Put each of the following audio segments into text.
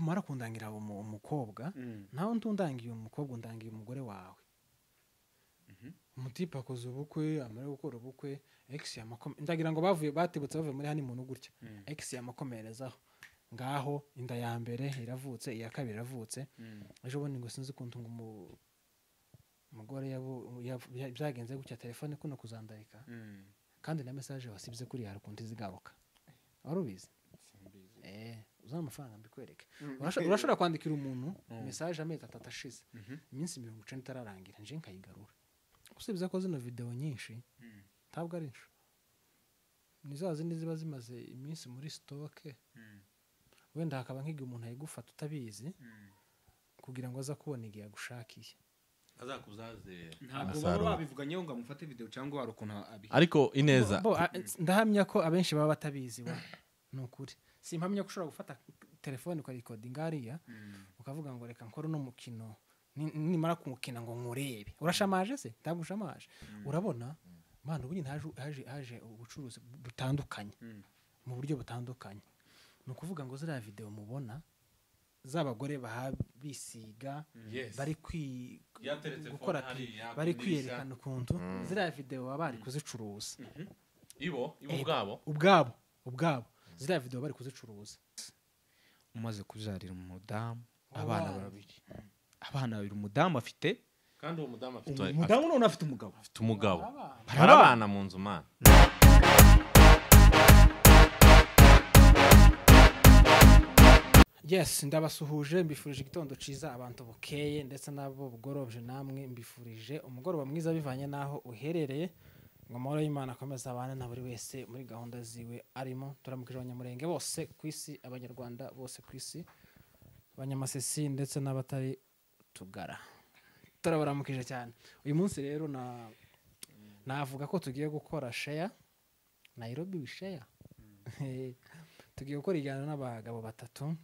Umara kundangira umukobwa, nawe ntundangiye umukobwa, undangiye umugore wawe. Umutipe akoze ubukwe, amara gukora ubukwe, ex yamakome, ndagira ngo bavuye batibutse bavuye muri honeymoon gutya, ex yamakomerezaho ngaho, inda ya mbere iravutse, iya kabiri iravutse. Ejo bundi ngo sinzi ukuntu ngo umugore byagenze gutya, telefone kuno kuzandarika, kandi na message wasibye kuri hari ukuntu izigaruka. Wari ubizi? Uzana amafaranga mbikwereke. Urashobora kwandikira umuntu message amezi 3 ashize, iminsi 90 itararangira, nje nkayigarura. Usibye ko zino video nyinshi ntabwo ari insho, ni za zindi ziba zimaze iminsi muri stock, wenda hakaba nk'igihe umuntu ayigufata utabizi, kugira ngo aza kubona igihe agushakiye, azakuzaze. Ntabwo baba babivuganyeho ngo amufate video cyangwa hari ukuntu abi. Ariko Ineza, ndahamya ko abenshi baba batabizi wa, ni ukuri simpamya ko ushobora gufata telefone ukayikodinga hariya, ukavuga ngo reka nkore uno mukino, nimara kuwukina ngo nkurebe. Urashamaje se? Ntabwo ushamaje. Urabona mana, ubu nyine haje ubucuruzi butandukanye, mu buryo butandukanye. Ni ukuvuga ngo ziriya video mubona z'abagore bisiga, bari gukora, bari kwiyerekana ukuntu, ziriya video baba bari kuzicuruza. Ibo ubwabo ubwabo ziriya video bari kuzicuruza. Umaze kubyarira umudamu abana babiri, abana babiri, umudamu afite, kandi uwo mudamu afite umudamu none afite umugabo, afite umugabo, barabana mu nzu mana. Yes, ndabasuhuje, mbifurije igitondo ciza abantu bukeye ndetse nabo bugorobje, namwe mbifurije umugoroba mwiza bivanye naho uherereye. Ngo amahoro y'Imana akomeze abane na buri wese muri gahunda ziwe arimo. Turamukije abanyamurenge bose ku isi, abanyarwanda bose ku isi, abanyamasesi ndetse n'abatari tugara, turabaramukije cyane. Uyu munsi rero navuga ko tugiye gukora share Nairobi we share. Tugiye gukora iganiro n'abagabo batatu,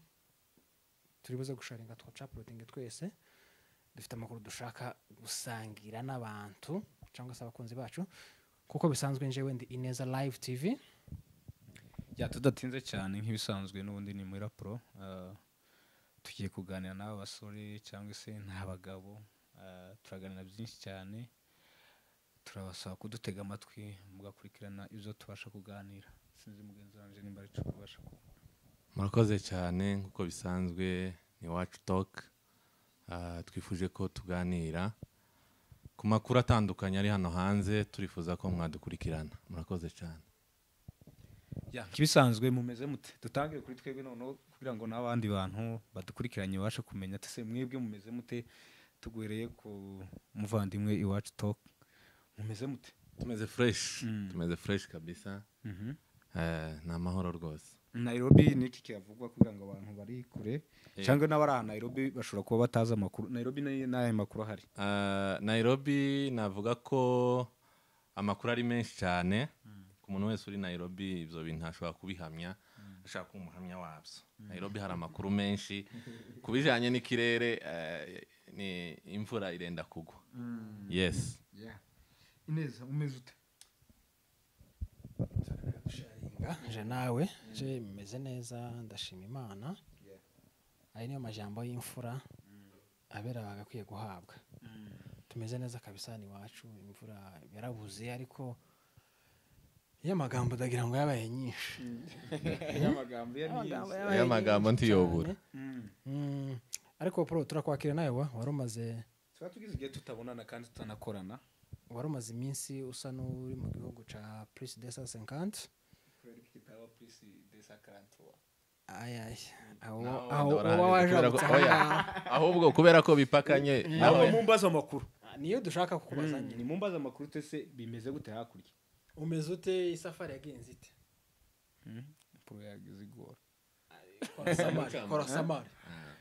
turi buze gusharinga twacapotinga twese, dufite amakuru dushaka gusangira n'abantu cyangwa se abakunzi bacu. Kuko bisanzwe njewe ndi Ineza Live TV. Ya tudatinze cyane nk'ibisanzwe n'ubundi ni muri raporo, tugiye kuganira n'aba basore cyangwa se n'abagabo, turaganira byinshi cyane, turabasaba kudutega amatwi mugakurikirana ibyo tubasha kuganira. Sinzi mugenzi wanje nimba ari cyo kubasha kuvuga. Murakoze cyane, nkuko bisanzwe ni Iwacu Talk. Twifuje ko tuganira ku makuru atandukanye ari hano hanze, turifuza ko mwadukurikirana. Murakoze cyane. Ya kibisanzwe mumeze mute? Dutangire kuri twebwe noneho kugira ngo n'abandi bantu badukurikiranye babashe kumenya ati se mwebwe mumeze mute. Tugwereye ku muvandimwe Iwacu Talk, mumeze mute? Tumeze fresh, tumeze fresh kabisa. Ni amahoro rwose. Nairobi niki kiravugwa kugira ngo abantu bari kure cyangwa n'abari Nairobi bashobora kuba bataza amakuru? Nairobi n'aya makuru ahari. Nairobi navuga ko amakuru ari menshi cyane. Ku muntu wese uri Nairobi ibyo bintu ashobora kubihamya, ashaka kuba umuhamya wabyo. Nairobi hari amakuru menshi kubijanye n'ikirere, ni imvura irenda kugwa. Yes. Ineza umeze ute? Nje nawe je meze neza, ndashima Imana. Ayo niyo majambo y'imfura abera bagakwiye guhabwa. Tumeze neza kabisa ni wacu, imvura yarabuze ariko y'amagambo ndagira ngo yabaye nyinshi. Y'amagambo ntiyobura. Ariko pro turakwakira nawe wari umaze, tuba tugize igihe tutabonana kandi tutanakorana. Wari umaze iminsi usa n'uri mu gihugu ca plus 250. Ahubwo kubera ko bipakanye nawe mumbaza amakuru, niyo dushaka kukubaza nyine. Ni mumbaza amakuru tese bimeze gute hakurya? Umeze ute? Isafari yagenze ite? Pro yagize igora. Kora samari.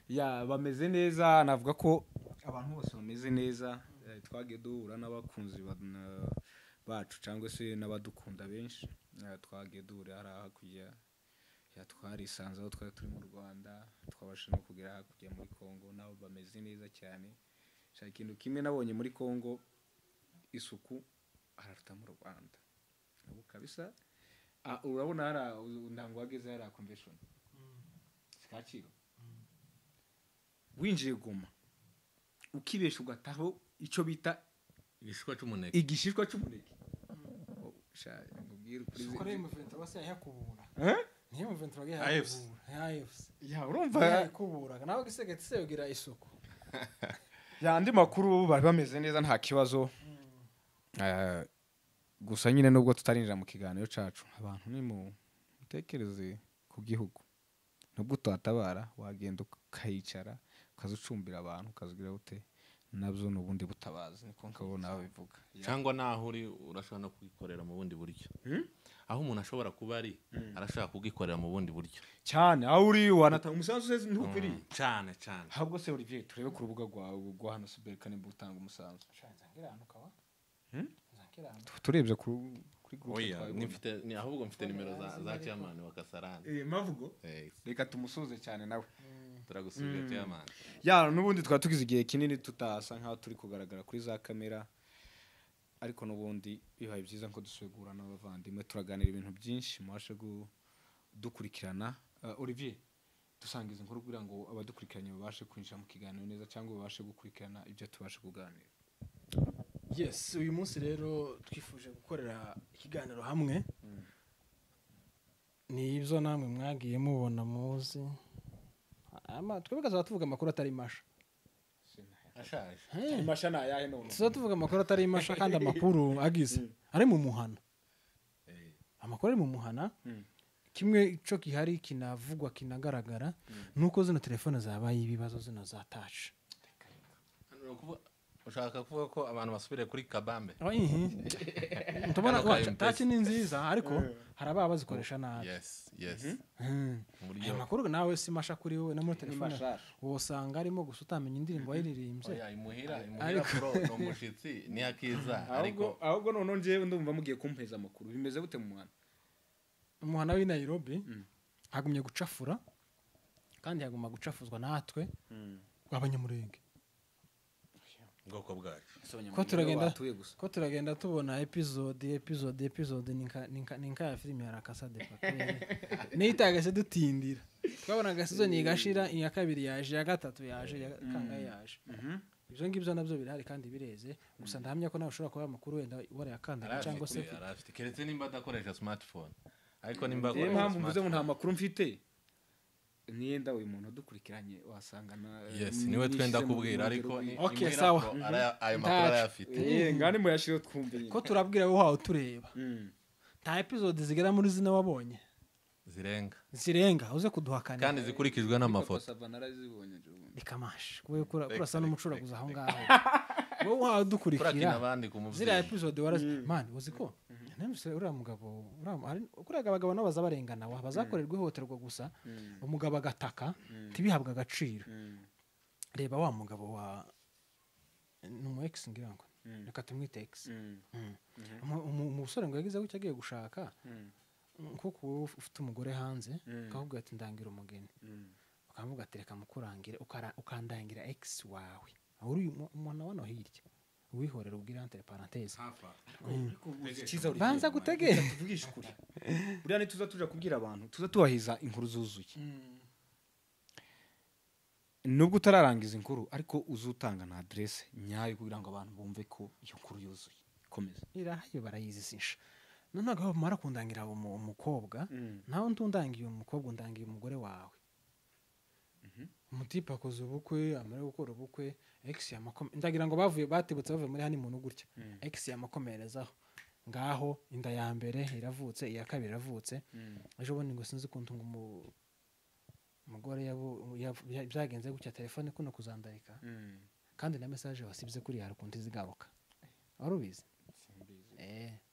Ya bameze neza, navuga ko abantu bose bameze neza. Twagiye duhura n'abakunzi bacu cyangwa se n'abadukunda benshi. Twagiye duhura hari hakurya ya twarisanze aho twari turi mu Rwanda, twabasha no kugera hakurya muri Kongo, nabo bameze neza cyane. Shaka ikintu kimwe nabonye muri Kongo, isuku araruta mu Rwanda. Nabo kabisa urabona hari ntango wageze hari convention. Kacyiru. Winjiye Goma ukibesha ugataho icyo bita igishishwa cy'umuneke. Igishishwa cy'umuneke. Sha ngubwire ukuri. Kuri M23 se yahakubura. Niyo M23 yahakubura. AFC. Ya urumva yahakubura. Nawe gisegetse se ugira isuku. Ya andi makuru bari bameze neza nta kibazo. Gusa nyine nubwo tutarinjira mu kiganiro cacu, abantu ni mu mutekereze ku gihugu. Nubwo utatabara wagenda ukayicara ukazucumbira abantu ukazugira ute, nabyo nubundi butabazi niko nkabona babivuga. Cyangwa naho uri urashobora no kugikorera mu bundi buryo. Aho umuntu ashobora kuba ari arashaka kugikorera mu bundi buryo. Cyane aho uri wanatanga umusanzu se ntukwiriye. Cyane cyane. Ahubwo se Olivier turebe ku rubuga rwawe rwa hano Suberika nimba utanga umusanzu. Turebye kuri group. Oya nifite ni ahubwo mfite nimero za chairman wa Kasarani. Mavugo. Reka tumusuze cyane nawe. Turagusubiye chairman. Ya nubundi twari tugize igihe kinini tutasa nkaho turi kugaragara kuri za kamera, ariko nubundi bibaye byiza ko dusubira n'abavandimwe turaganira ibintu byinshi mubashe gudukurikirana. Olivier dusangiza inkuru kugira ngo abadukurikiranye babashe kwinjira mu kiganiro neza cyangwa babashe gukurikirana ibyo tubashe kuganira. Yes, uyu munsi rero twifuje gukorera ikiganiro hamwe. Ni ibyo namwe mwagiye mubona muzi. Ama twebwe tuvuga amakuru atari masha. Ashaje. Masha na yahe none. Tuvuga amakuru atari masha kandi amakuru agize ari mu muhana. Amakuru ari mu muhana. Kimwe ico gihari kinavugwa kinagaragara nuko zino telefone zabaye ibibazo zino za touch. Ushaka kuvuga ko abantu basubire kuri kabambe. Ntubona ko touch ni nziza ariko haraba bazikoresha nabi. Yes, yes. Ayo makuru nawe si masha kuri wowe na muri telefone wosanga arimo gusa utamenya indirimbo ayiririmbye. Oya imuhira pro no mushitsi ni akiza ariko ahubwo none nje ndumva mugiye kumpeza amakuru bimeze bute mu mwana. Umuhana w'i Nairobi hagumye gucafura kandi haguma gucafuzwa natwe abanyamurenge. Ngoko bwacu. Ko turagenda tubona episode ninka ya filime ya La Casa de Papel. Nitagase dutindira. Twabonaga season igashira iya kabiri yaje ya gatatu yaje ya kangahe yaje. Ibyo ngibyo nabyo birahari kandi bireze gusa ndahamya ko nawe ushobora kuba amakuru wenda warayakanda cyangwa se arafite keretse nimba adakoresha smartphone. Ariko nimba akoresha impamvu mvuze ngo nta makuru mfite niyenda uyu muntu dukurikiranye wasanga na yes niwe twenda kubwira ariko okay sawa ayo makuru arayafite ngani muyashiro twumve ko turabwira wowe wawe tureba nta episode zigera muri zine wabonye zirenga uze kuduhakana kandi zikurikijwe n'amafoto bikamash kuwe kurasa n'umucuraguza aho ngaho wowe wawe dukurikira ziriya episode warazi man uzi ko nemse uriya mugabo uriya abagabo nabo bazabarengana bazakorerwa ihohoterwa gusa umugabo agataka ntibihabwe agaciro. Reba wa mugabo wa numu ex ngira ngo reka tumwite ex umusore ngo yagize gutya agiye gushaka kuko ufite umugore hanze akavuga ati ndangira umugeni ukavuga ati reka mukurangire ukandangira ex wawe uri umuntu wano hirya wihorera ubwira entre parenthèse banza gutegera tuvugisha ukuri buriya nituza tuja kubwira abantu tuza tubahiza inkuru zuzuye nubwo utararangiza inkuru ariko uzutanga na adresse nyayo kugira ngo abantu bumve ko iyo nkuru yuzuye komeza irahayo barayizisisha none agaho mara kundangira umukobwa nawe ntundangiye umukobwa undangiye umugore wawe. Umutipe akoze ubukwe amara gukora ubukwe ex ndagira ngo bavuye batibutse bavuye muri honeymoon gutya ex yamakomerezaho ngaho inda ya mbere iravutse iya kabiri iravutse ejo bundi ngo sinzi ukuntu ngo umugore byagenze gutya telefone kuno kuzandarika kandi na message wasibye kuri hari ukuntu izigaruka wari ubizi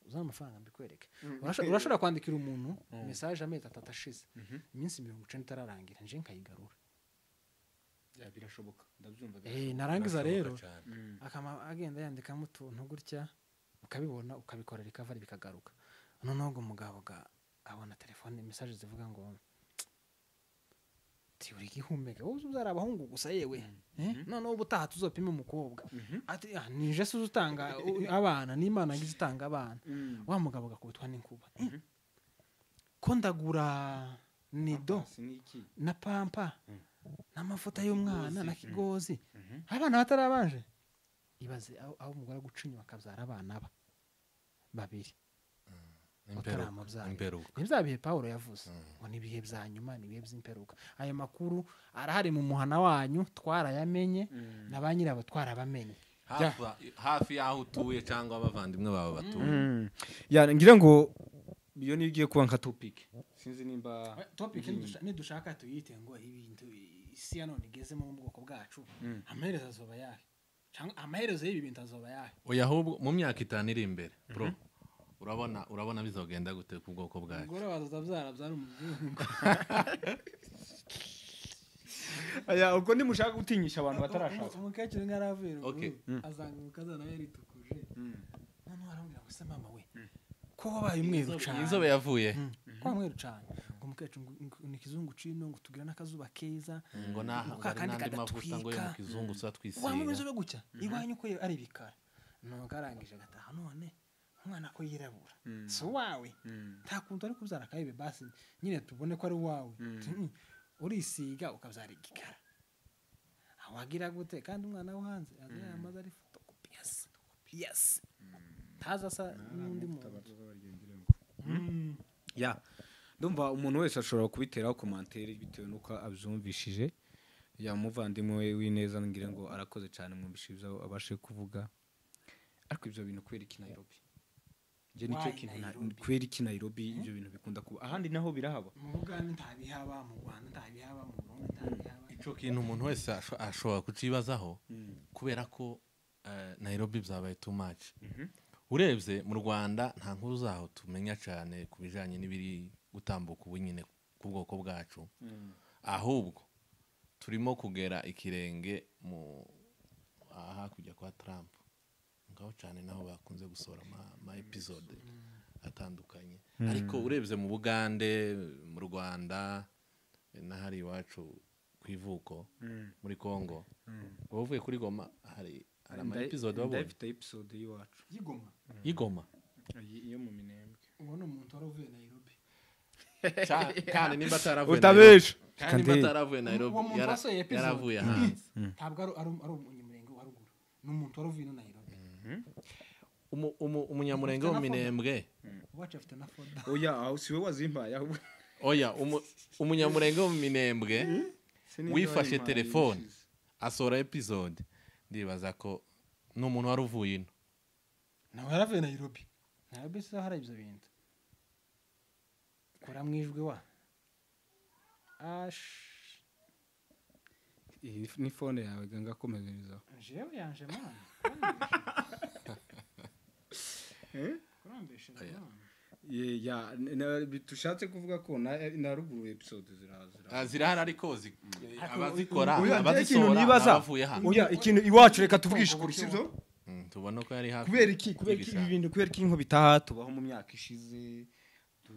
uzana amafaranga mbikwereke. Urashobora kwandikira umuntu message amezi atatu ashize iminsi 90 itararangira nje nkayigarura. Ya birashoboka ndabyumva. Narangiza rero akama agenda yandikamo utuntu gutya ukabibona ukabikora recovery bikagaruka. Noneho ngo umugabo abona telefone message zivuga ngo ti uri gihumeka wowe uzara abahungu gusa yewe noneho ubutaha tuzopima umukobwa ati ni je se uzutanga abana n'Imana ngize itanga abana wa mugabo gakubitwa n'inkuba ko ndagura nido na pampa N'amavuta y'umwana na kigozi. Abana batarabanje. Ibaze aho umugore guca inyuma akabyara abana ba babiri. Imperuka. Ni bya bihe Paulo yavuze ngo ni ibihe bya nyuma, ni ibihe by'imperuka. Ayo makuru arahari mu muhana wanyu, twarayamenye na ba nyirabo twarabamenye. Hafi y'aho utuye cyangwa abavandimwe bawe batuye. Ya ngira ngo iyo ni igiye kuba nka topic. Sinzi nimba topic nidushaka tuyite ngo ibintu isi ya none igezemo mu bwoko bwacu. Amaherezo azoba yahe? Cyangwa amaherezo y'ibi bintu azoba yahe? Oya ahubwo mu myaka 5 iri imbere bro. Urabona bizogenda gute ku bwoko bwacu? Umugore wazabyara byara umuzungu. Aya uko ndimushaka gutinyisha abantu batarashaka. Umukecuru ngaravuye ruguru azanga umukazana we ritukuje. None arambwira ngo se mama we ko wabaye umweru cyane. Inzobe yavuye. Ko mweru cyane. Ngo umukecuru ni kizungu cino ngo tugira nakazuba keza ngo naho kandi n'andi mavuta ngo yo mu kizungu sa twisiga. Wa mu inzobe gucya iwanyu ko ari bikara. None arangije agataha none umwana ko yirabura. Si wawe. Nta kuntu ari kubyara kayibe basi nyine tubone ko ari wawe. Urisiga ukabyara igikara. Awagira gute kandi umwana wo hanze aza yamaze ari photocopy. Yes. Yes. Taza sa n'undi muntu. Ya. Ndumva umuntu wese ashobora kubiteraho commentaire bitewe nuko abyumvishije. Ya muvandimwe we w'ineza ngira ngo arakoze cyane mwumvishije ibyo abashe kuvuga. Ariko ibyo bintu kubera iki Nairobi? Je nicyo kintu kubera iki Nairobi ibyo bintu bikunda kuba ahandi naho birahaba. Mu Bugande ntabihaba, mu Rwanda ntabihaba, mu Burundi ntabihaba. Ico kintu umuntu wese ashobora kucibazaho kubera ko Nairobi byabaye too much. Urebye mu Rwanda nta nkuru zaho tumenya cyane kubijanye n'ibiri gutambuka ubu nyine ku bwoko bwacu. Ahubwo turimo kugera ikirenge mu hakurya kwa Trump. Ngaho cyane naho bakunze gusohora ama episode atandukanye. Ariko urebye mu Bugande, mu Rwanda n'ahari iwacu kwivuko muri Kongo. Uvuye kuri Goma hari ama episode wabonye? Ndafite episode y'iwacu. Y'Igoma. Y'Igoma. Iyo mu Minembwe. Uwo ni umuntu wari uvuye Nairobi. Kandi nimba ataravuye Utabesha. Kandi nimba ataravuye Nairobi yaravuye hanze. Ntabwo ari umunyamurenge wa ruguru. Ni umuntu wari uvuye Nairobi. Umunyamurenge wo mu Minembwe. Wacu afite na foda. Oya, aho siwe wazimpaye ahubwo. Oya, umunyamurenge wo mu Minembwe wifashe telefone asohora episode. Ndibaza ko n'umuntu wari uvuye ino. Nawe yaravuye Nairobi. Nairobi se hari ibyo bintu. Kora mwijwe wa. Ash. Iyi ni phone yawe ganga komereza. Jewe yanje man. Kurambesha man. Ya bitushatse kuvuga ko na ruguru episode ziraza. Zirahari ariko abazikora abazisohora abavuye hano. Oya ikintu iwacu reka tuvugishe ukuri sibyo? Tubona ko yari hafi. Kubera iki ibi bintu kubera iki inko bitaha tubaho mu myaka ishize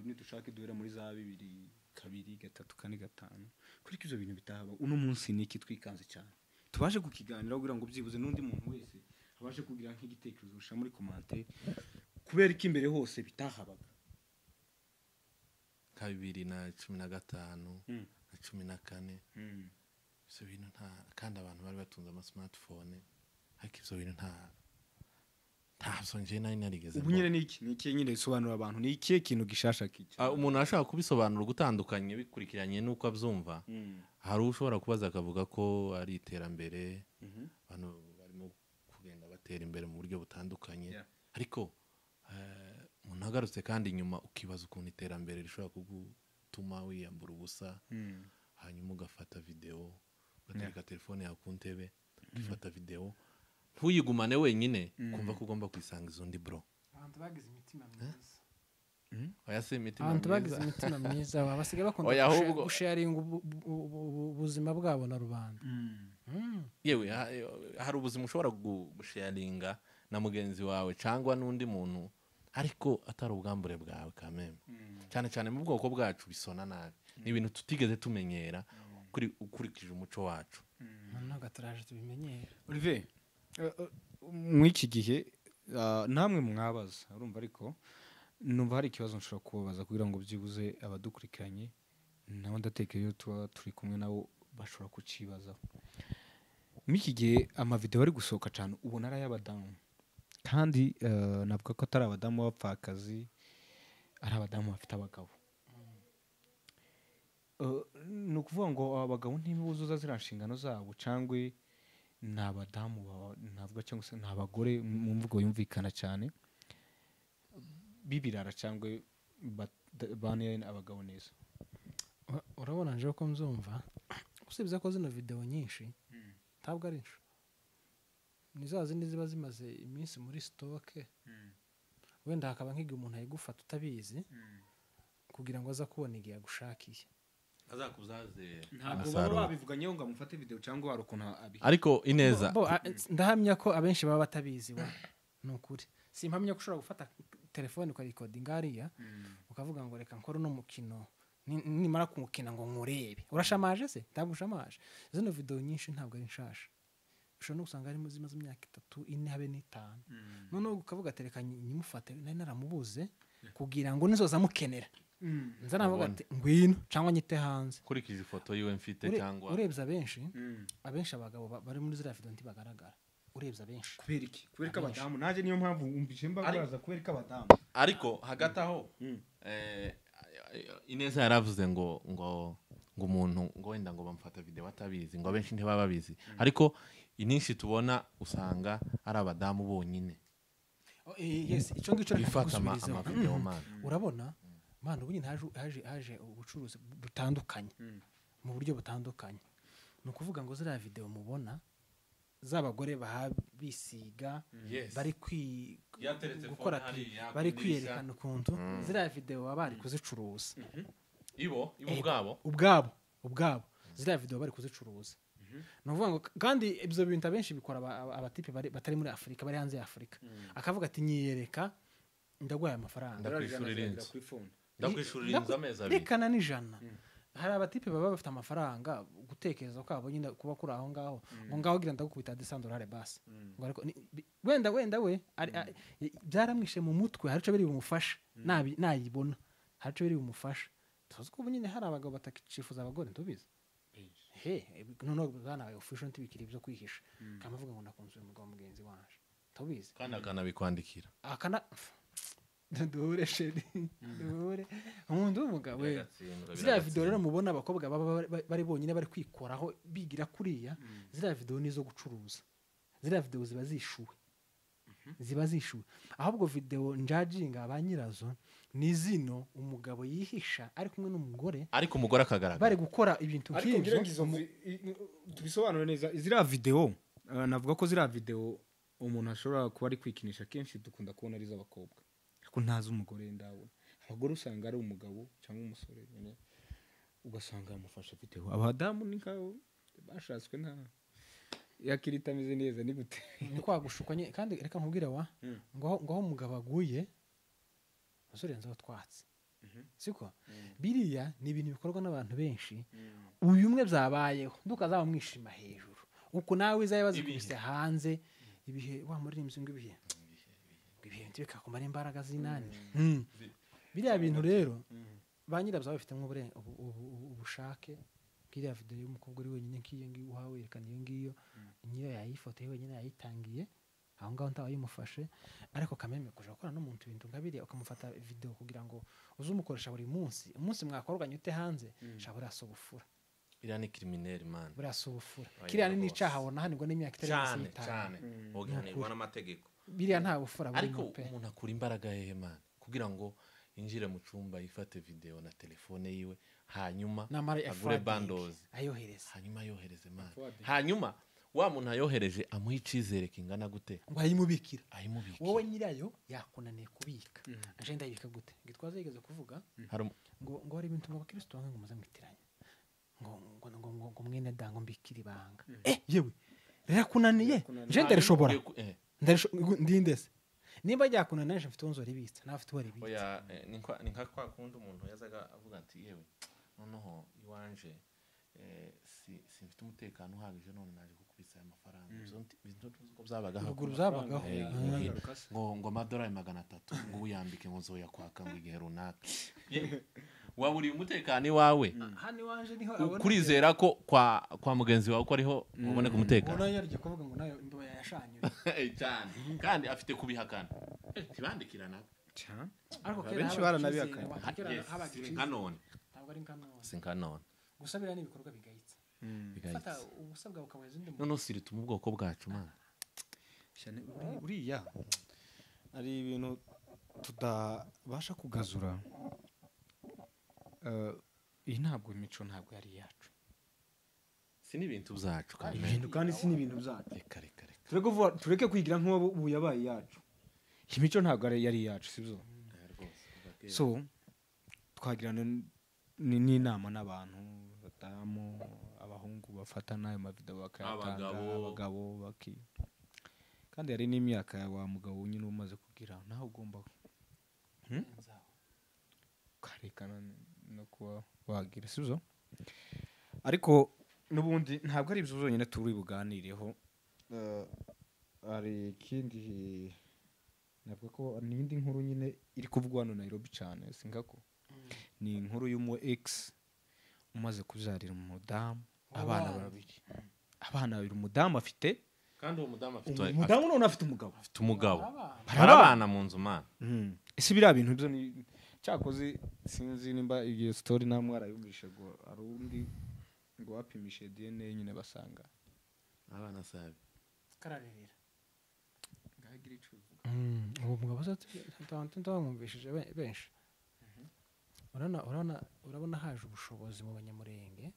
nidushake duhera muri za 2 2 3 4 5 kuri ibyo bintu bitahaba uno munsi niki twikanze cyane tubashe kukiganira kugira ngo byibuze n'undi muntu wese abashe kugira nk'igitekerezo usha muri commentaire kubera iki imbere hose bitahabaga nka 2015 na 14 ibyo bintu nta kandi abantu bari batunze ama smartphone ariko ibyo bintu nta nje nari narigeze. Ubu nyine niki niki nyine bisobanura abantu ni ikihe kintu gishasha kiki umuntu ashaka kubisobanura gutandukanye bikurikiranye nuko abyumva. Hari ushobora kubaza akavuga ko ari iterambere abantu barimo kugenda batera imbere mu buryo butandukanye. Ariko umuntu agarutse kandi inyuma ukibaza ukuntu iterambere rishobora kugutuma wiyambura ubusa hanyuma ugafata video ugatereka telefone yawe ku ntebe ugafata video ntuyigumane wenyine kumva ko ugomba kwisanga izundi bro. Abantu bagize imitima myiza. Oya si imitima myiza. Abantu bagize imitima myiza basigaye bakunda gusharinga ubuzima bwabo na rubanda. Yewe hari ubuzima ushobora gusharinga na mugenzi wawe cyangwa n'undi muntu ariko atari ubwambure bwawe kameme. Cyane cyane mu bwoko bwacu bisona nabi. Ni ibintu tutigeze tumenyera ukurikije umuco wacu. None gataraje tubimenyera. Olivier mw'iki gihe namwe mwabaza urumva ariko numva hari ikibazo nshobora kubabaza kugira ngo byibuze abadukurikiranye nabo ndatekeye iyo tuba turi kumwe nabo bashobora kucibazaho. Muri iki gihe amavideo ari gusohoka cyane ubona ari ay'abadamu, kandi navuga ko atari abadamu b'abapfakazi, ari abadamu bafite abagabo. Ni ukuvuga ngo abagabo ntibuzuza ziriya nshingano zabo, cyangwa ni abadamu navuga, cyangwa se ni abagore mu mvugo yumvikana cyane b'ibirara, cyangwa bane abagabo neza. Urabona nje ko mzumva usibye ko zino video nyinshi ntabwo ari inshu, ni za zindi ziba zimaze iminsi muri stock, wenda hakaba nk'igihe umuntu ayigufata utabizi kugira ngo aza kubona igihe agushakiye azakuzaze. Ntabwo baba babivuganyeho ngo amufate video cyangwa hari ukuntu abi. Ariko Ineza ndahamya ko abenshi baba batabizi wa ni ukuri. Simpamya ko ushobora gufata telefone ukayikodinga hariya ukavuga ngo reka nkore uno mukino, nimara kuwukina ngo nkurebe. Urashamaje se? Ntabwo ushamaje. Zino video nyinshi ntabwo ari nshasha, ushobora no gusanga harimo zimaze imyaka 3, 4 habe n'5. Noneho ukavuga ati reka nyimufate nari naramubuze kugira ngo nizoza mukenera nza navuga ati ngwino cyangwa nyite hanze. Kurikije ifoto yiwe mfite cyangwa urebye abenshi abagabo bari muri ziriya video ntibagaragara, urebye abenshi. Kubera iki? Kubera ko abadamu, naje niyo mpamvu umvise mbabaza, kubera ko abadamu. Ariko hagati aho Ineza yaravuze ngo ngo ngo umuntu ngo wenda ngo bamfata video batabizi, ngo abenshi ntibaba babizi, ariko ininshi tubona usanga ari abadamu bonyine. Yes, icyo ngicyo reka gusubiriza. Urabona mana ubu nyine haje ubucuruzi butandukanye mu buryo butandukanye. Ni ukuvuga ngo ziriya video mubona z'abagore bisiga bari gukora bari kwiyerekana ukuntu ziriya video baba bari kuzicuruza. Ibo ubwabo ziriya video bari kuzicuruza. Ni ukuvuga ngo kandi ibyo bintu abenshi bikora abatipe batari muri Afurika, bari hanze ya Afurika. Akavuga ati nyiyereka ndaguhaye amafaranga, ndakwishurira inzu amezi abiri, rekana n'ijana. Hari abatipe baba bafite amafaranga, gutekereza kwabo nyine kuba kuri aho ngaho ngo ngaho gira ndagukubita $200 basi, ngo ariko wenda we byaramwishe mu mutwe, hari ico biri bumufasha nayibona, hari ico biri bumufasha. Tuzi ko nyine hari abagabo batakifuza abagore, ntubizi he noneho banabaye official ntibikiri ibyo kwihisha, kamavuga ngo nakunze umugabo mugenzi wanje, tubizi kandi akanabikwandikira akana duhure sheri duhure umuntu w'umugabo. Ziriya video rero mubona abakobwa baba bari bonyine bari kwikoraho bigira kuriya, ziriya video nizo gucuruza, ziriya video ziba zishuwe, ziba zishuwe. Ahubwo video njajinga ba nyirazo ni zino umugabo yihisha ari kumwe n'umugore, ariko umugore akagaragara bari gukora ibintu nk'ibyo. Tubisobanure neza ziriya video, navuga ko ziriya video umuntu ashobora kuba ari kwikinisha kenshi dukunda kubona ari iz'abakobwa, ariko ntazi umugore ndabona. Abagore usanga ari umugabo cyangwa umusore nyine ugasanga yamufashe video. Abadamu ni nkaho bashatswe nta yakirita ameze neza ni gute ni kwagushukwa nye. Kandi reka nkubwire wa ngo aho umugabo aguye usurenzaho twatsi, siko biriya ni ibintu bikorwa n'abantu benshi. Uyu umwe byabayeho ndukazaba mwishima hejuru uko nawe izaye bazikubise hanze ibihe wa muririmbyi ngo ibihe ibihe bikakumara imbaraga zinani. Biriya bintu rero ba nyirabyo bafitemo ubushake. Kiriya video y'umukobwa uri wenyine nkiyo ngiyo uhawe yerekana iyo ngiyo nyira yayifoteye wenyine yayitangiye aho ngaho ntawayimufashe, ariko kameme kuja gukora n'umuntu ibintu nka biriya ukamufata video kugira ngo uzumukoresha buri munsi, umunsi mwakorwanye ute hanze shabura sobufura. Iriya ni criminel man, buriya sobufura kiriya ni icaha wona hanirwa n'imyaka itari munsi y'itanu cyane oganirwa n'amategeko. Biriya nta bufura burimo pe. Ariko umuntu akura imbaraga hehe man kugira ngo injire mu cumba yifate video na telefone yiwe, hanyuma agure bandos ayohereze, hanyuma ayohereze man, hanyuma wa muntu ayohereje amuha icizere kingana gute ngo ayimubikira, wowe nyirayo yakunaniye kubika. Aje ndayibika gute? Gitwaza yigeze kuvuga ngo hari ibintu ngo abakristo bamwe ngo muze mwitiranye ngo ngo ngo ngo mwene dango mbikira ibanga. Yewe rirakunaniye nje ndarishobora ndindese nimba ryakunaniye nje mfite unzo ribitsa nawe afite uwo ribitsa. Oya ni nka kwa kundi umuntu yazaga avuga ati yewe noneho iwanje simfite umutekano uhagije none naje kukubitsa aya mafaranga. Ibyo ko byabagaho ruguru byabagaho ngo amadolari 300 ngo uyambike ngo nzoya kwaka ngo igihe runaka. Waburiye umutekano iwawe. Hano iwanje niho abona. Kurizera ko kwa mugenzi wawe ko ariho uboneka umutekano. Ubona yaryo kuvuga ngo nayo imbiba yashanyure. Cyane. Kandi afite kubihakana. Tibandikirana. Cyane. Ariko kera Benshi baranabihakanye. Nka none. Ntabwo ari nka none. Si nka none. Gusa biriya ni ibikorwa bigayitse. Fata ubusa bwawe ukabuheza undi muntu. None si rituma ubwoko bwacu mana. Cyane uriya ari ibintu tudabasha kugazura. Iyi ntabwo imico ntabwo yari yacu. Si n'ibintu byacu kandi. Ibintu kandi si n'ibintu byacu. Reka. Tureke kwigira nk'uwo ubu yabaye yacu. Imico ntabwo yari yacu sibyo? So twagirana n'inama n'abantu badamu abahungu bafatana ayo mavideo bakayatanga abagabo baki. Kandi yari n'imyaka ya wa mugabo nyine umaze kugira naho ugomba karekana no kuba wagira sibyo? Ariko nubundi ntabwo ari ibyo zonyine turi buganireho. Ari ikindi navuga ko n'indi nkuru nyine iri kuvugwa hano Nairobi cyane singako. Ni inkuru y'umu ex umaze kubyarira umudamu abana babiri. Abana babiri umudamu afite kandi uwo mudamu afite umudamu none afite umugabo. Afite umugabo. Barabana mu nzu mana. Ese biriya bintu byo ni cyakoze sinzi nimba iyo story namwe arayumvishe ngo arundi ngo wapimishe DNA nyine basanga abana sabe kararerera. Ngagira icuvuga. Uwo mugabo ndamwumvishije benshi. Urabona haje ubushobozi mu banyamurenge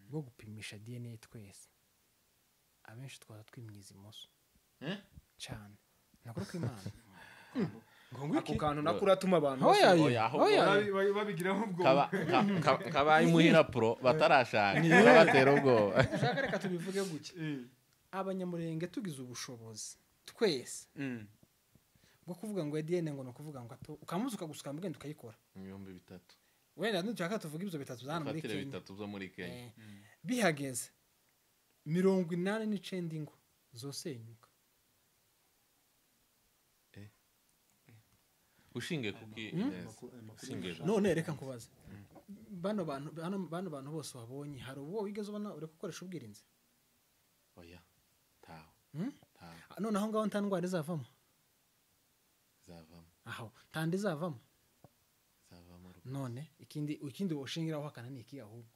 bwo gupimisha DNA twese. Abenshi twaza twimyiza imoso. Cyane. Nakora kw'Imana. Ako kantu nakuratuma abantu babigiraho ubwo. Kabaye muhira pro batarashaka babatera ubwo. Ushaka reka tubivuge guke. Abanyamurenge tugize ubushobozi twese. Bwo kuvuga ngo DNA ngo no kuvuga ngo ukamuzuka gusuka mugenda ukayikora. 3000. Wenda ntushaka tuvuga ibyo bitatu zana muri Kenya. Bitatu zo muri Kenya. Bihageze 89 ingo zosenyuka. Ushinge kuki ushinge. None reka nkubaze. Bano bantu bose wabonye hari uwo wigeze ubona uri gukoresha ubwirinzi? Oya. Tawo. Tawo. None aho ngaho nta ndwara izavamo? Izavamo. Aho tandi izavamo? Izavamo. None ikindi woshingiraho hakana ni iki ahubwo?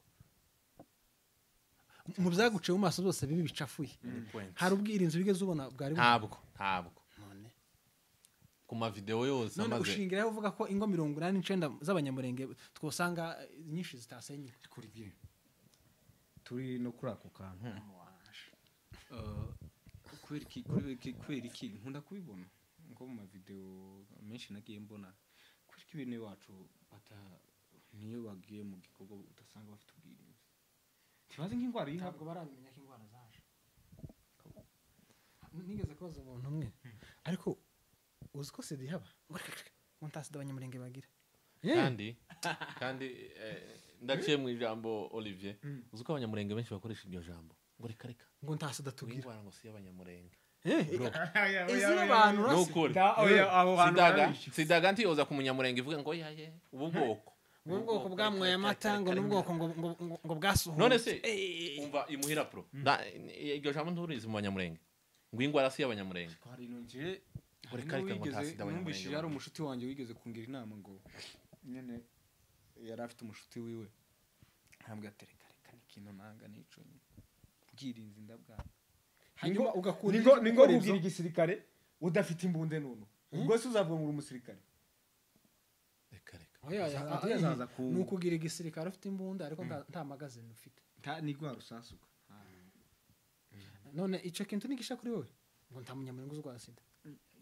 Mu byaguciye mu maso zose bibi bicafuye. Hari ubwirinzi wigeze ubona bwari ntabwo. None ku ma video yose amaze none ushingiraho uvuga ko ingo 89 z'abanyamurenge twosanga nyinshi zitasenye kuri bye. Turi no kuri ako kantu. Kubera iki nkunda kubibona nko mu ma video menshi nagiye mbona kubera iki bene wacu bata niyo bagiye mu gikorwa utasanga bafite ubwirinzi. Tibaze nk'ingwara ntabwo barabimenya ko ingwara zaje. Nigeze kubaza umuntu umwe ariko uzi ko sida ihaba ngo nta sida abanyamurenge bagira. Kandi ndaciye mu ijambo Olivier uzi ko abanyamurenge benshi bakoresha iryo jambo ngo reka ngo nta sida tugira ingwara ngo si abanyamurenge. Izina abantu rasi sidaga ntiyoza ku munyamurenge ivuga ngo yaye ubu bwoko ubwoko bwamwaye amata ngo n'ubwoko ngo bwasuhutse. None se umva imuhira pro iryo jambo nturizi mu banyamurenge ngo ingwara si abanyamurenge. Numvise yari umushuti wanjye wigeze kungira inama ngo nyene yari afite umushuti wiwe ntambwe atereka reka nikintu nanga nico ubwirinzi ndabwana. Hanyuma ugakunda ningo kugira igisirikare udafite imbunde none ubwo se uzavuga ngo umusirikare. Reka oya nukugira igisirikare ufite imbunda ariko nta magazine ufite nta nigwa rusasuka. None ico kintu nigisha kuri wowe ngo nta munyamurenge uzwara sida.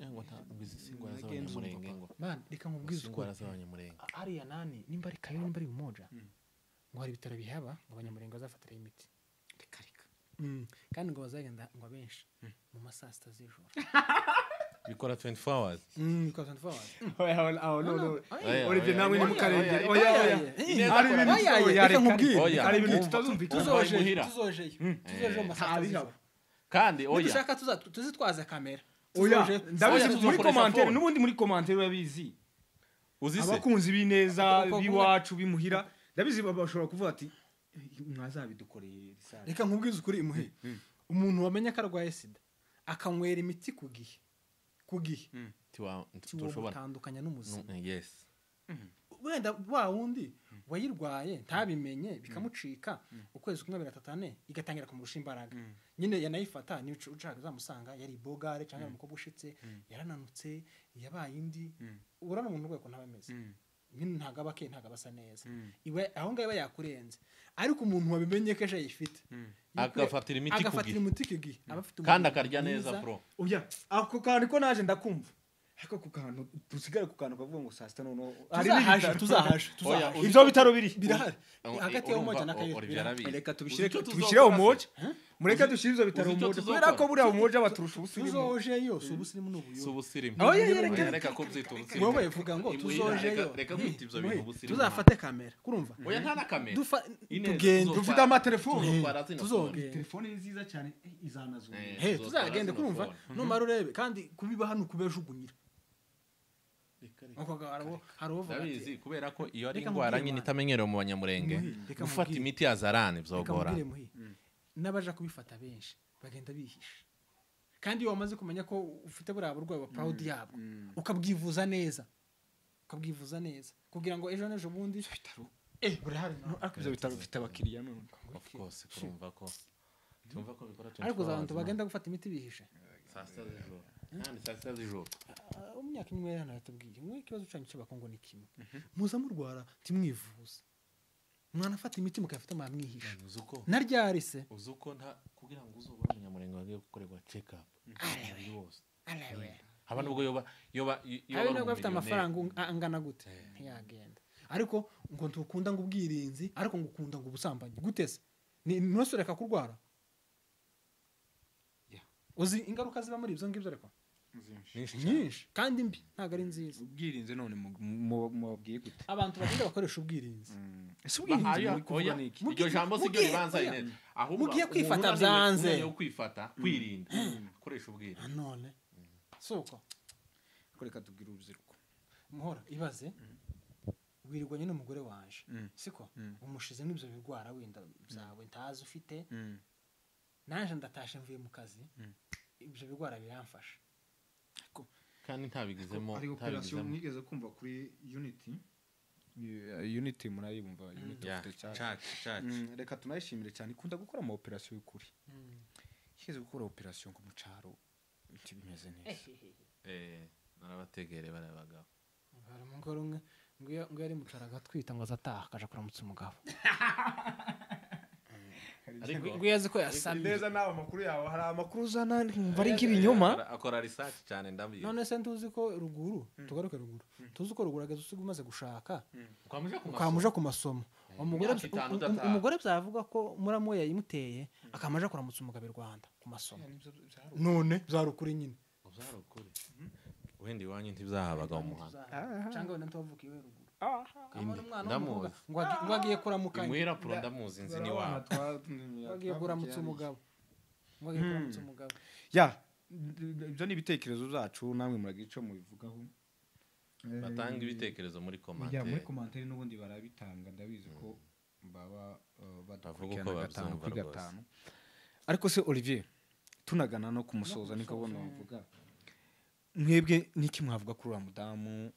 Ngo nta ngwizingwara z'abanyamurenge ngo man reka nkubwize ukuri z'abanyamurenge ariya nani nimba ari kayo nimba ari umoja ngo hari bitaro bihaba ngo abanyamurenge bazafatira imiti. Reka kandi ngo bazagenda ngo abenshi mu masaa 6 z'ijoro bikora 24 hours. Bikora 24 hours. Oya no Olivier nawe ni mukarengera. Oya ari ibintu reka nkubwire ari ibintu tutazumvika tuzojeyo mu masaa 6 z'ijoro. Kandi oya dushaka tuzitwaze kamera. Oya ndabizi muri commentaire n'ubundi muri commentaire urabizi. Abakunzi b'ineza b'iwacu bimuhira ndabizi bashobora kuvuga ati mwazabidukoreye risale. Reka nkubwize ukuri imuhe. Umuntu wamenye ko arwaye sida akanywera imiti ku gihe tushobora gutandukanya n'umuzima. Yes. Wenda wa wundi wayirwaye ntabimenye bikamucika ukwezi kumwe 3 igatangira kumurusha imbaraga. Nyine yanayifata ni ushaka uzamusanga yari bogare cyangwa umukobwa ushitse yarananutse yabaye indi urana umuntu rweko ntabameze. Nyine ntago abake ntago abasa neza. Iwe aho ngaho yakurenze. Ariko umuntu wabimenye ko ejo ayifite agafatira imiti ku gihe abafite kandi akarya neza pro. Oya ako kantu ko naje ndakumva. Ariko ku kantu dusigare ku kantu kavuga ngo saa 6 noneho tuzahaje ibyo bitaro biri birahari hagati ya Umoja na Kayiro. Reka tubishire Umoja mureke dushire ibyo bitaro Umoja kubera ko buriya Umoja baturusha ubusirimu. Tuzojeyo si ubusirimu n'ubuyobe. Si ubusirimu. Reka ko byita ubusirimu. Wowe vuga ngo tuzojeyo. Reka kwita ibyo bintu ubusirimu. Tuzafate kamera kurumva. Oya nta na kamera. Tugende dufite amatelefone. Tuzogenda. Telefone ni nziza cyane izanazungu. Tuzagende kurumva numara urebe kandi kubiba hano kubejugunyira. Ndabizi kubera ko iyo ari indwara nyine itamenyerewe mu banyamurenge gufata imiti ya zarane byogora. N'abaja kubifata benshi bagenda bihisha. Kandi iyo wamaze kumenya ko ufite buriya burwayi wa proud yabwo ukabwivuza neza kugira ngo ejo n'ejo bundi bitaro burahari ariko ibyo bitaro bifite abakiriya none. Of course kurumva ko tumva ko bikora. Ariko abantu bagenda gufata imiti bihisha saa 6 z'ijoro. Kandi saa 6 z'ijoro umyaka imwe yana yatubwiye mwe ikibazo cyanyu cy'abakongo ni kimwe. Muza murwara timwivuza. Mwana afata imiti mukafata mwamwihisha. Naryarise uzuko nta kugira ngo uzobone umunyamurenge wagiye gukorerwa check up. Arewe. Haba nubwo yoba nubwo afite amafaranga angana gute ntiyagenda. Ariko ngo ntukunda ngo ubwirinzi ariko ngo ukunda ngo ubusambanyi gutese. Ni ntusoreka kurwara. Uzi ingaruka ziba muri ibyo ngibyo ariko nyinshi kandi mbi ntago ari nziza. Ubwirinzi none mubabwiye gute abantu bagenda bakoresha ubwirinzi? Ese ubwirinzi muri kuvuga niki? Iryo jambo si ryo ribanza ineza ahubwo mugiye kwifata byanze yo kwifata kwirinda koresha ubwirinzi none suko reka tubwire urubyiruko muhora ibaze wirirwanye n'umugore wanje siko umushize n'ibyo bigwara wenda byawe ntazi ufite naje ndatashe mvuye mu kazi ibyo bigwara biramfasha. Kandi ntabigizemo ari operation mwigeze kumva kuri Unity murayibumva Unity of the Church. Reka tunayishimire cyane ikunda gukora ama operation y'ukuri. Yigeze gukora operation ngo mu caro bimeze neza. Narabategere barabagabo. Hari umugore umwe ngo yari mu caro agatwita ngo azataha akaja kuramutsa umugabo. Ariko ngo yazi ko yasamye neza nawe amakuru yawe hari amakuru uzana nkumva ari nk'ibinyoma. Akora research cyane ndabizi. None se ntuzi ko ruguru tugaruke ruguru tuzi ko ruguru ageze usiga umaze gushaka ukamuja ku masomo umugore byavuga ko muramu we yayimuteye akamaja kuramutsa umugabo i Rwanda ku masomo none byarukuri nyine byarukuri wenda iwanyu ntibyahabaga mu muhanda cyangwa wenda ntuvuka iwe ruguru. Ngo agiye kuramukanya imuhira pro ndamuzi nzi ni wawe agiye kuramutsa umugabo ngo agiye kuramutsa umugabo. Ya ibyo ni ibitekerezo zacu namwe muragira ico mubivugaho. Batanga ibitekerezo muri commentaire. Ya muri commentaire n'ubundi barabitanga ndabizi ko baba badukurikirana gatanu kuri gatanu. Ariko se Olivier tunagana no kumusoza niko bona bavuga mwebwe niki mwavuga kuri uriya mudamu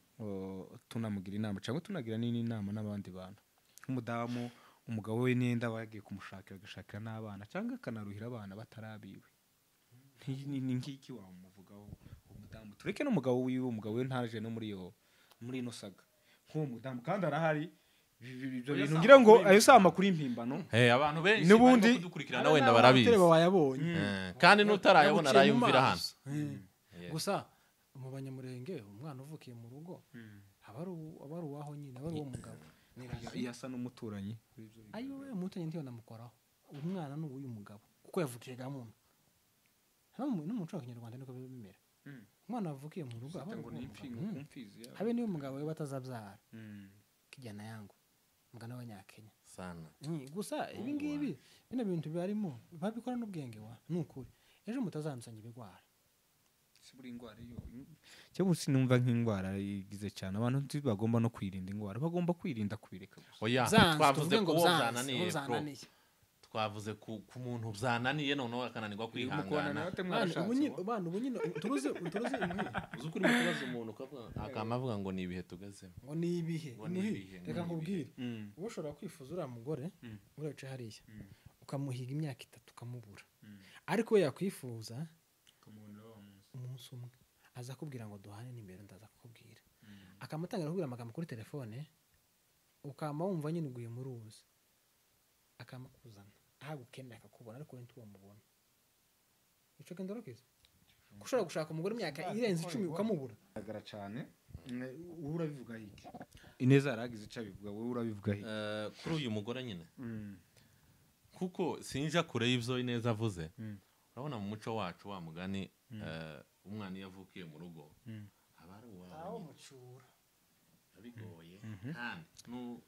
tunamugira inama cyangwa tunagira n'inama n'abandi bantu nk'umudamu umugabo we nenda bagiye kumushakira agashakira n'abana cyangwa akanaruhira abana batarabiwe ni nk'iki wamuvugaho umudamu tureke n'umugabo wiwe umugabo we ntaje no muri yo muri ino saga nk'uwo mudamu kandi arahari ibyo bintu ngira ngo ayo si amakuru y'impimbano abantu benshi n'ubundi kudukurikirana wenda barabizi kandi n'utarayabona arayumvira hano gusa mu banyamurenge umwana uvukiye mu rugo aba ari uwaho nyine aba ari uwo mugabo yasa n'umuturanyi ayo we umuturanyi ntiyo namukoraho umwana ni uw'uyu mugabo kuko yavukiye gamuntu no mu muco wa kinyarwanda niko bimera umwana wavukiye mu rugo aba ari uwo mugabo habe niyo mugabo we batazabyara kijyana yangu mugana w'abanyakenya sana gusa ibi ngibi bino bintu barimo babikora n'ubwenge wa nukuri ejo mutazanzanya ibigwara Buri indwara yo cyangwa sinumva nk'indwara igize cyane abantu ntibagomba no kwirinda indwara, bagomba kwirinda kubireka gusa. Oya, twavuze ko byananiye, twavuze ku muntu byananiye noneho akananirwa kwihangana. Ubu nyine turuzi uzi kuri mukubaza umuntu akamavuga ngo ni ibihe tugezemo, ngo ni ibihe. Reka nkubwire, uba ushobora kwifuza uriya mugore urace hariya ukamuhiga imyaka 3 ukamubura, ariko we yakwifuza umunsi umwe aza kubwira ngo duhane nimero ndaza kukubwira, akamutangira kubwira amagambo kuri telefone ukama wumva nyine uguye muri uzi, akamakuzana ahagukeneye akakubona ariko we ntiwamubona. Ico kendo rakiza kushobora gushaka umugore imyaka irenze 10 ukamubura. Agara cyane wowe urabivuga hiki Ineza yaragize ico abivuga, wowe urabivuga hiki kuri uyu mugore nyine kuko sinja kure y'ivyo Ineza avuze. Urabona mu muco wacu wa mugani umwana iyo avukiye mu rugo aba ari uwawe mucura abigoye, kandi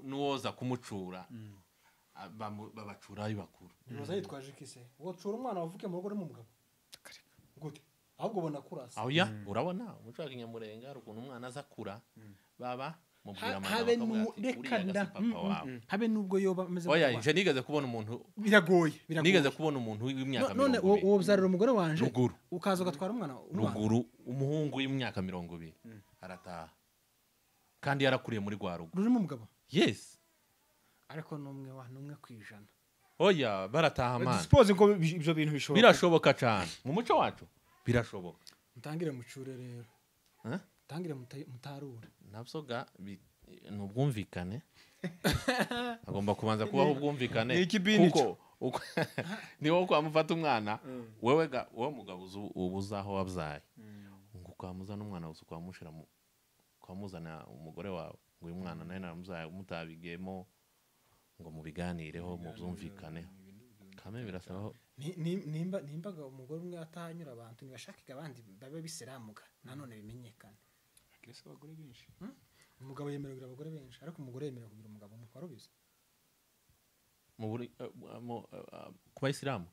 nuwoza kumucura babacura ari bakuru. Uroza yitwaje ikise wocura umwana wavukiye mu rugo ari mu mugabo gute ahubwo ubona kurasa. Oya, urabona umuco wa Kinyamurenga hari ukuntu umwana aza kura baba mubwira amagambo habe nubwo yoba ameze. Oya, nje nigeze kubona umuntu biragoye nigeze kubona umuntu w'imyaka 20 none uwo byarira umugore wanje ukaza ugatwara umwana ruguru umuhungu w'imyaka 20 arataha kandi yarakuriye muri rwa rugo rurimo umugabo. Yes, ariko numwe wa numwe kwijana. Oya, barataha man. Dispose ko ibyo bintu bishoboka, birashoboka cyane mu muco wacu birashoboka. Mutangire mucure rero, mutangire mutarure nabyo ni ubwumvikane, agomba kubanza kubaho ubwumvikane kuko ni wowe kwamufata umwana wewe wowe mugabo ubuza aho wabyaye ngo ukamuzana umwana gusa ukamushira ukamuzana umugore wawe ngo uyu mwana nawe naramubyaye mutabigemo ngo mubiganireho mubyumvikane kame birasaba. Nimba umugore umwe atahanyura abantu ntibashakaga abandi babe bisiramuka nanone bimenyekane. Kirese abagore benshi, umugabo yemerewe kugira abagore benshi ariko umugore yemerewe kugira umugabo umwe warubizi mu ku bayisilamu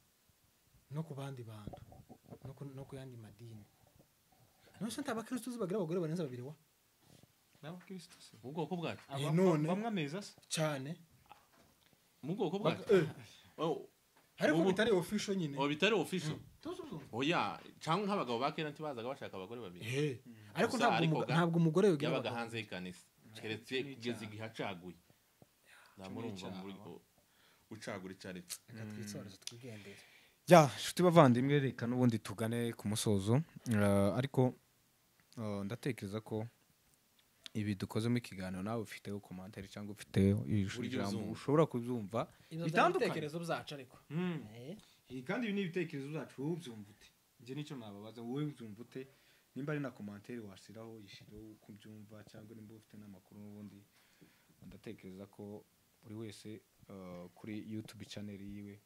no ku bandi bantu no ku yandi madini. None ntabakristo bagira abagore barenze babiri wa n'abakristo se mu bwoko bwacu none bamwe ameza se cyane mu bwoko bwacu ariko bitari official nyine. O bitari official. Oya, cyangwa nk'abagabo ba kera ntibazaga bashaka abagore babiri. Ariko ntabwo umugore yabaga hanze y'ikanisa keretse kugeza igihe acaguye. Ndamurumva muri ucagura icari. Reka twitsoreze twigendere. Ya, nshuti bavandimwe, reka n'ubundi tugane ku musozo, ariko ndatekereza ko ibi dukozemo ikiganiro nawe ufiteho commentaire cyangwa ufite ijambo ushobora kubyumva bitandukanye ibitekerezo byacu ariko kandi ibi ni ibitekerezo byacu wowe ubyumva ute? Nje nicyo nababaza, wowe ubyumva ute? Nimba ari na commentaire washyiraho yishyireho uko ubyumva cyangwa nimba ufite n'amakuru n'ubundi ndatekereza ko buri wese kuri YouTube channel yiwe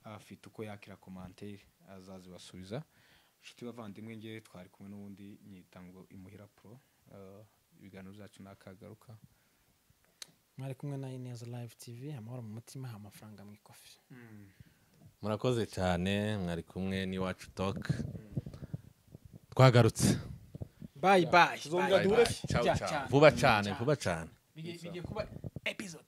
afite uko yakira commentaire azazibasubiza. Nshuti bavandimwe, nge twari kumwe n'ubundi nyitango Imuhira Pro, ibiganiro byacu nakagaruka. Mwari kumwe na Ineza Live TV, amahoro mu mutima, amafaranga mu ikofi. Murakoze cyane, mwari kumwe ni Iwacu Talk. Twagarutse. Bye bye. Tuzongera duhure. Ciao ciao. Vuba cyane, vuba cyane. Bigiye kuba episode.